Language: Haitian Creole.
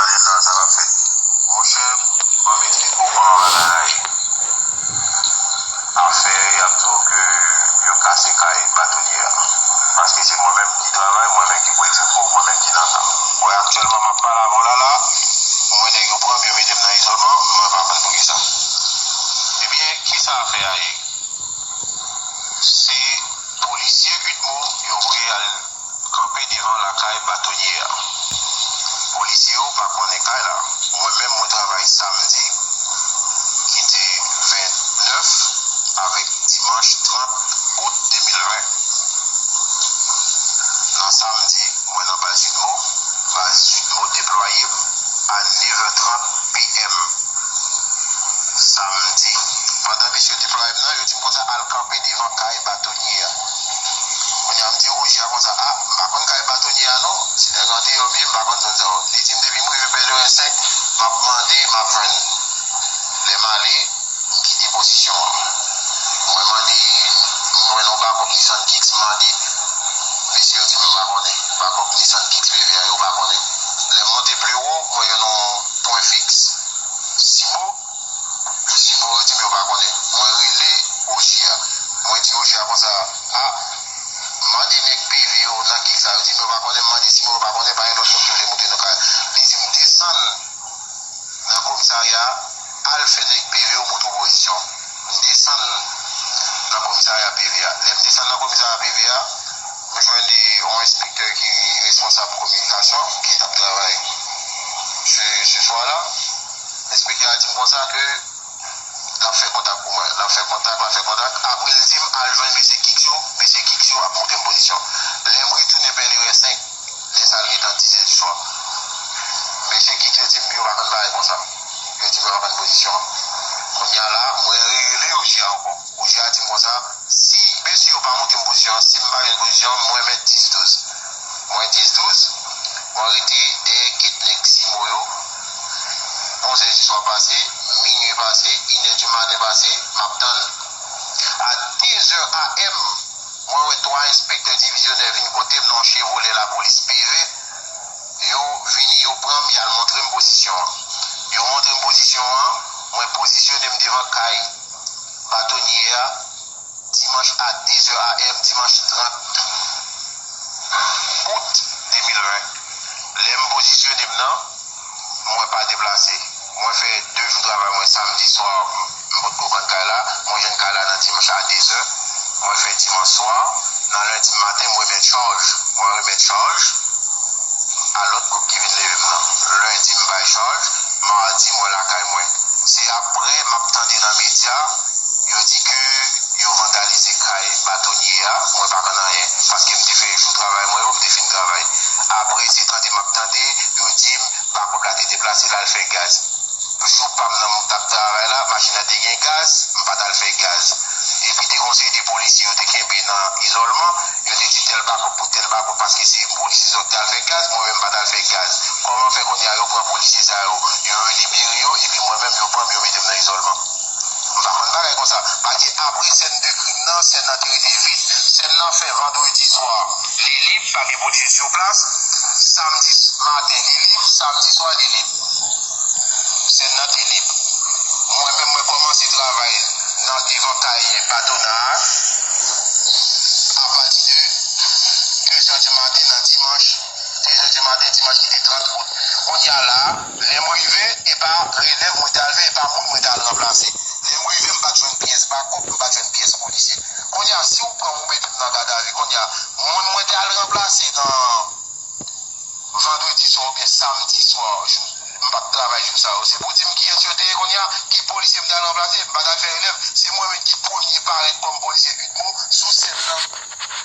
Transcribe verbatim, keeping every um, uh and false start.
Sa, sa va fèt. Monchè, ban m eksplike w kòman bagay la ye. Afè, y ap di w ke yo kase kay batonye a. Paske se mwen menm ki travay, mwen menm ki pwodui pou, mwen menm ki nan tan. Bon, aktyèlman, m ap pale avè w la, la, mwen nèg yo pran m, yo mete m nan izòlman, mwen pa konn poukisa. Ebyen, kisa afè a ye? Se polisye UDMO yo voye al kanpe devan lakay batonye a. Polisye yo pa konnen kay la. Mwen menm, mwen travay samdi, ki te vennèf, avèk dimanch trant out de mil ven. Nan samdi, mwen nan baz UDMO, baz UDMO deplwaye m a nèf è trant P M. Samdi. Pandan mesye deplwaye m nan, yo di m konsa, "Al kanpe devan kay batonye a." Kounye a, m di O J a konsa, "A, m pa konn kay batonye a non. Se nèg andeyò m ye, m pa konn zòn sa yo." Li di m, "Depi m rive Pèleren senk, m ap mande, m ap jwenn." Lè m ale, m kite pozisyon an. Mwen mande, m jwenn yon bakòp Nissan Kicks, m mande. Mesye yo di m yo pa konnen. Bakòp Nissan Kicks P V a, yo pa konnen. Lè m monte pi wo, mwen jwenn yon pwen fiks. Sibo, Sibo yo di m yo pa konnen. Mwen rele O J a. Mwen di O J a konsa, "A, mande nèg P V yo nan Kicks la." Yo di m yo pa konnen, m mande Sibo yo pa konnen, pa gen lòt moun ki vle monte nan kay. Li di m, "Desann nan komisarya, al fè nèg P V yo montre w pozisyon." M desann nan komisarya P V a. Lè m desann nan komisarya P V a, m jwenn yon enspektè ki responsab kominikasyon, ki t ap travay se, se swa la. Enspektè a di m konsa ke l ap fè kontak pou mwen. L ap fè kontak, l ap fè kontak. Apre, l di m al jwenn mesye Kicks yo, mesye Kicks yo ap montre m pozisyon. Lè m retounen Pèleren senk, lè sa a, l gentan diz è di swa. Mesye Kicks yo di m yo pa konn bagay konsa. Yo di m yo pa konn pozisyon an. Kounye a la, mwen rele O J a ankò. O J a di m konsa, "Si mesye yo pa montre m pozisyon an, si m pa jwenn pozisyon an, mwen mèt dis douz." Mwen dis douz, mwen rete dèyè gèt nèg Sibo yo. Onz è di swa pase, minui pase, inè di maten pase, m ap tann. A de zè A M, mwen wè twa enspektè divizyonè vin kote m nan yon Chevrolet lapolis P V. Yo vini, yo pran m, y al montre m pozisyon an. Yo montre m pozisyon an, mwen pozisyone m devan kay batonye a, dimanch a de zè A M, dimanch trant out de mil ven. Lè m pozisyone m nan, mwen pa deplase. Mwen fè de jou travay mwen, samdi swa, m potko konn kay la. Mwen jwenn kay la nan dimanch a de zè. Mwen fè dimanch swa. Nan lendi maten, mwen remèt chaj. Mwen remèt chaj a lòt gwoup ki vin leve m nan. Lendi, m bay chaj. Madi, mwen lakay mwen. Se apre m ap tande nan medya, yo di ke yo vandalize kay batonye a. Mwen pa konn anyen, paske m te fè jou travay mwen yo, m te fin travay. Apre, se tande m ap tande, yo di m bakòp la te deplase, l al fè gaz. Jou pa m nan m t ap travay la, machin nan te gen gaz, m pa t al fè gaz. Epi te gen yon seri de polisye yo te kenbe nan izòlman, yo te di tèl bakòp pou tèl bakòp, paske se polisye zòt te al fè gaz, mwen menm m pa t al fè gaz. Kòman fè kounye a yo pran polisye sa yo, yo libere yo, epi mwen menm yo pran m, yo mete m nan izòlman? M pa konn bagay konsa. Paske apre sèn de krim nan, sèn nan te rete vid. Sèn nan fè vandredi swa, li lib, pa gen polisye sou plas. Samdi maten, li lib, samdi swa, li lib. Sèn nan te lib. Mwen menm, mwen kòmanse travay nan devan kay patwona a apati de de zè di maten nan dimanch, de zè di maten, dimanch ki te trant out. Kounye a la, lè m rive, e pa relèv mwen te al fè, e pa moun mwen te al ranplase. Lè m rive, m pa t jwenn pyès bakòp, m pa t jwenn pyès polisye. Kounye a, si w pran m, ou mete m nan gadavi, kounye a, moun mwen te al ranplase nan vandredi swa oubyen samdi swa, jou, m pa t travay jou sa yo. Se pou di m kiyès yo te ye kounye a, ki polisye m t al ranplase, m pa t al fè relèv, se mwen menm ki premye parèt kòm polisye UDMO sou sèn nan.